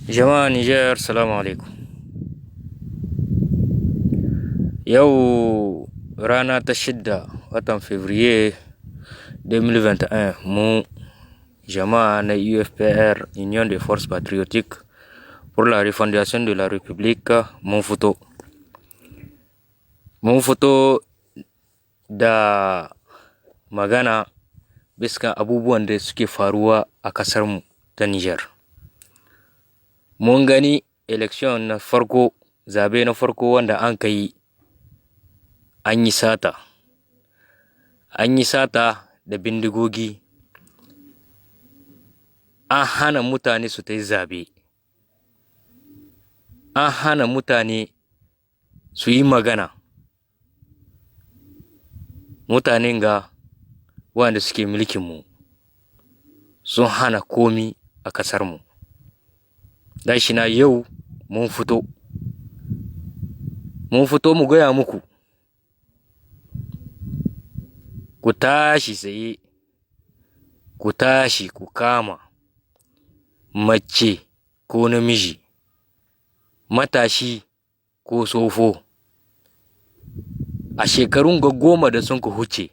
Jama'a Niger, salamu alaikum. Yau rana ta 6 watan Fabrairu 2021, mu jama'a na UFPR, Union des Forces Patriotiques pour la Refondation de la République, mun fito. Mun fito da magana bisa abubuwan da suke faruwa a ƙasarmu ta Niger. Mun gani election na farko, zabe na farko wanda an ka yi, an yi sata. An yi sata da bindigogi, an hana mutane su ta yi zabe, an hana mutane su yi magana. Mutanen ga wanda suke mulkinmu sun hana komi a ƙasarmu. Dan shi na yau mun fito. Mun fito mu gaya muku, ku tashi tsaye, ku tashi ku kama mace ko namiji, matashi ko tsofo. A shekarun ga 10 da sun ka huce,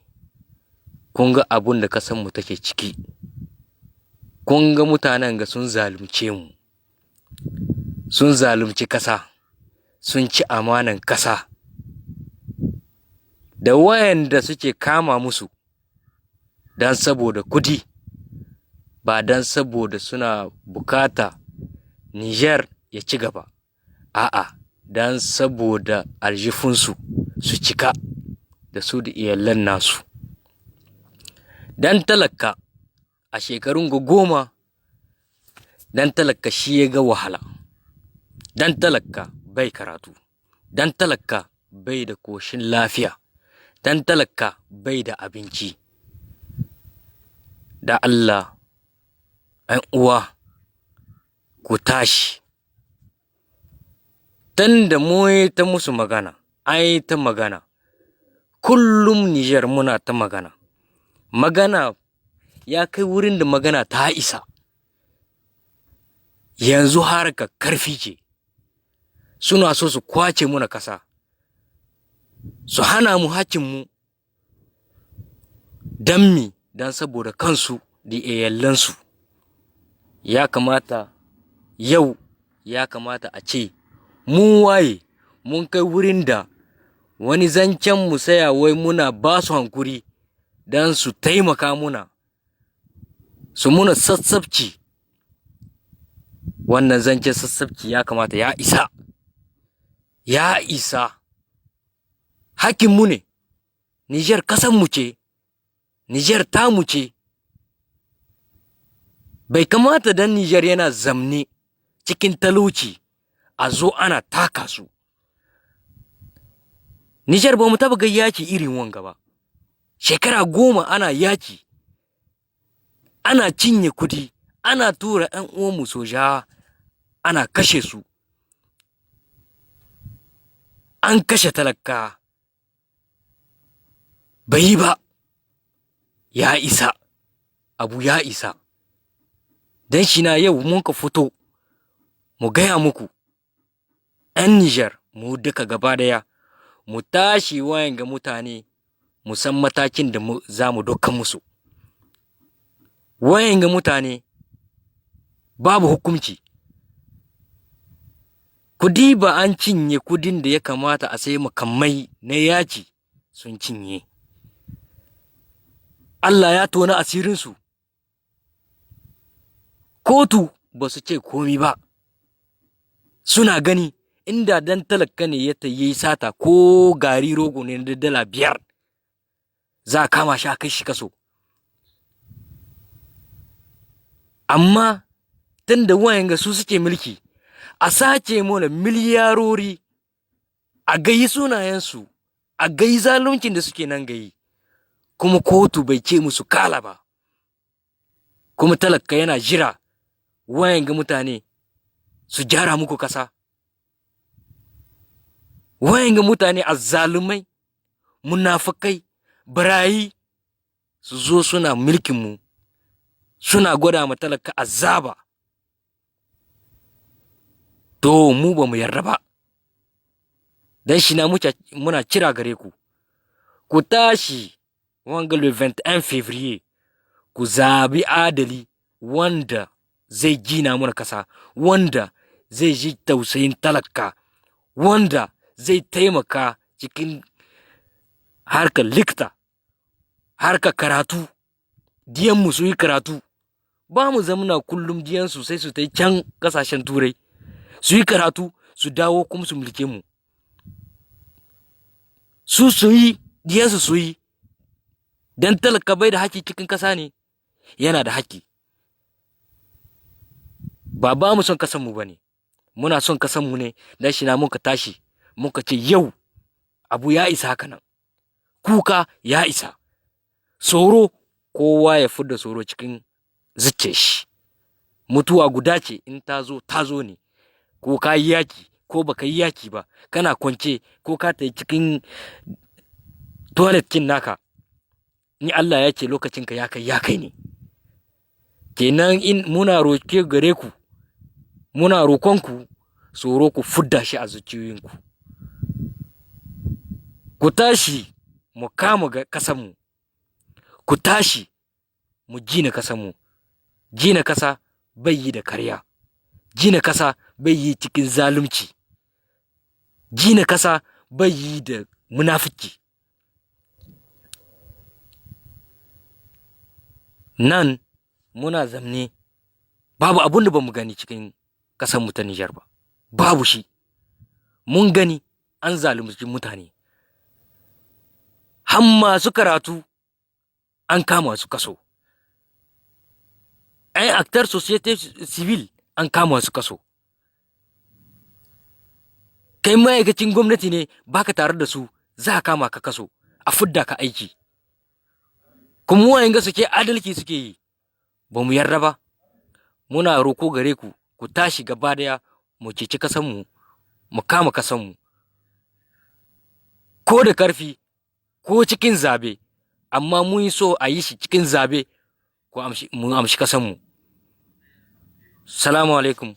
kun ga abun da ƙasarmu take ciki. Kun ga mutanen ga sun zalunce mu, sun zalunci ƙasa, sun ci amanan ƙasa. Da wayanda suke kama musu dan saboda kudi, ba dan saboda suna bukata Niger ya ci gaba, a'a, dan saboda aljifunsu su cika da su da iyalan nasu. Dan talaka a shekarun ga 10, dan talaka shi ya ga wahala. Dan talaka bai karatu, dan talaka bai da koshin lafiya, dan talaka bai da abinci. Da Allah, ‘yan uwa, ku tashi. Tun da mu yi ta musu magana, an yi ta magana. Kullum Niger muna ta magana. Magana ya kai wurin da magana ta isa. Yanzu harka karfi ce. Suna so su kwace muna kasa, su hana mu hakkinmu. Dan mi? Dan saboda kansu da iyalansu. Ya kamata yau, ya kamata a ce mun waye, mun kai wurin da wani zancen mu saya wai muna ba su hankuri don su taimaka muna, su muna sassabci. Wannan zancen sassabci ya kamata ya isa, ya isa. Hakkinmu ne, Niger ƙasanmu ce, Niger tamu ce. Bai kamata dan Niger yana zamne cikin talauci a zo ana taka su. Niger ba mu taɓa ga yaki irin wanga ba. Shekara 10 ana yaki, ana cinye kudi, ana tura ‘yan uwanmu soja ana kashe su. An kashe talaka. Bai yi ba, ya isa, abu ya isa. Dan shi na yau mun ka fito mu gaya muku, ‘yan Niger, mu duka gaba daya, mu tashi wayan ga mutane, mu san matakin da za mu doka musu. Wayan ga mutane babu hukunci. Kudi ba an cinye kudin da ya kamata a sayi makamai na yaki, sun cinye. Allah ya tona asirinsu. Kotu ba su ce komi ba. Suna gani inda dan talaka ne ya yi sata ko gari rogo ne na dala 5, za a kama shi a kai shi kaso. Amma tun da wayan ga su suke mulki, a sace mana miliyarori, a gayi sunayensu, a gayi zaluncin da suke nan gayi, kuma kotu bai ce musu kala ba. Kuma talaka yana jira wayan ga mutane su gyara muku kasa. Wayan ga mutane azzalumai, munafukai, barayi, su zo suna mulkinmu, suna gwada ma talaka azaba. To, mu ba mu yarda ba. Dan shi na muna kira gare ku, ku tashi wanga le 21 février, ku zabi adali wanda zai gina mana kasa, wanda zai ji tausayin talaka, wanda zai taimaka cikin harkar likita, harkar karatu, diyanmu su yi karatu. Ba mu zamana kullum diyansu sai su ta can kasashen Turai su yi karatu, su dawo kuma su mulke mu. Su su yi, diyansu su yi. Dan talaka bai da haƙƙi cikin ƙasa ne? Yana da haƙƙi. Ba ba mu son kasanmu ba ne, muna son kasanmu ne. Dan shi na muka tashi muka ce yau abu ya isa haka nan, kuka ya isa, tsoro, kowa ya fidda tsoro cikin zuciyar shi. Mutuwa guda ce, in ta zo ta zo ne, ko ka yi yaki ko baka yi yaki ba, kana kwance ko ka tayi cikin toilet kin naka, ni Allah ya ce lokacinka ya kai, ya kai ne. Kenan in muna roke gare ku, muna roƙonku, tsoro ku fudda shi a zuciyoyinku, ku tashi mu kama ga kasanmu, ku tashi mu gina kasanmu. Gina kasa bai yi da karya, gina kasa bai yi cikin zalunci, gina kasa bai yi da munafici. Nan muna zamne, babu abun da bamu gani cikin ƙasarmu ta Nijar ba, babu shi. Mun gani an zalunci mutane, har masu karatu an kama su kaso, 'yan acteur société civile an kama su kaso. Kai ma'aikacin gwamnati ne, baka tare da su, za a kama ka kaso, a fidda ka aiki. Kuma wayan suke adalci suke yi? Ba mu yarda ba. Muna roko gare ku, ku tashi gaba daya mu ceci kasanmu, mu kama kasanmu, ko da karfi ko cikin zabe, amma mun yi so a yi shi cikin zabe, ko mu amshi kasanmu. Salamu alaikum.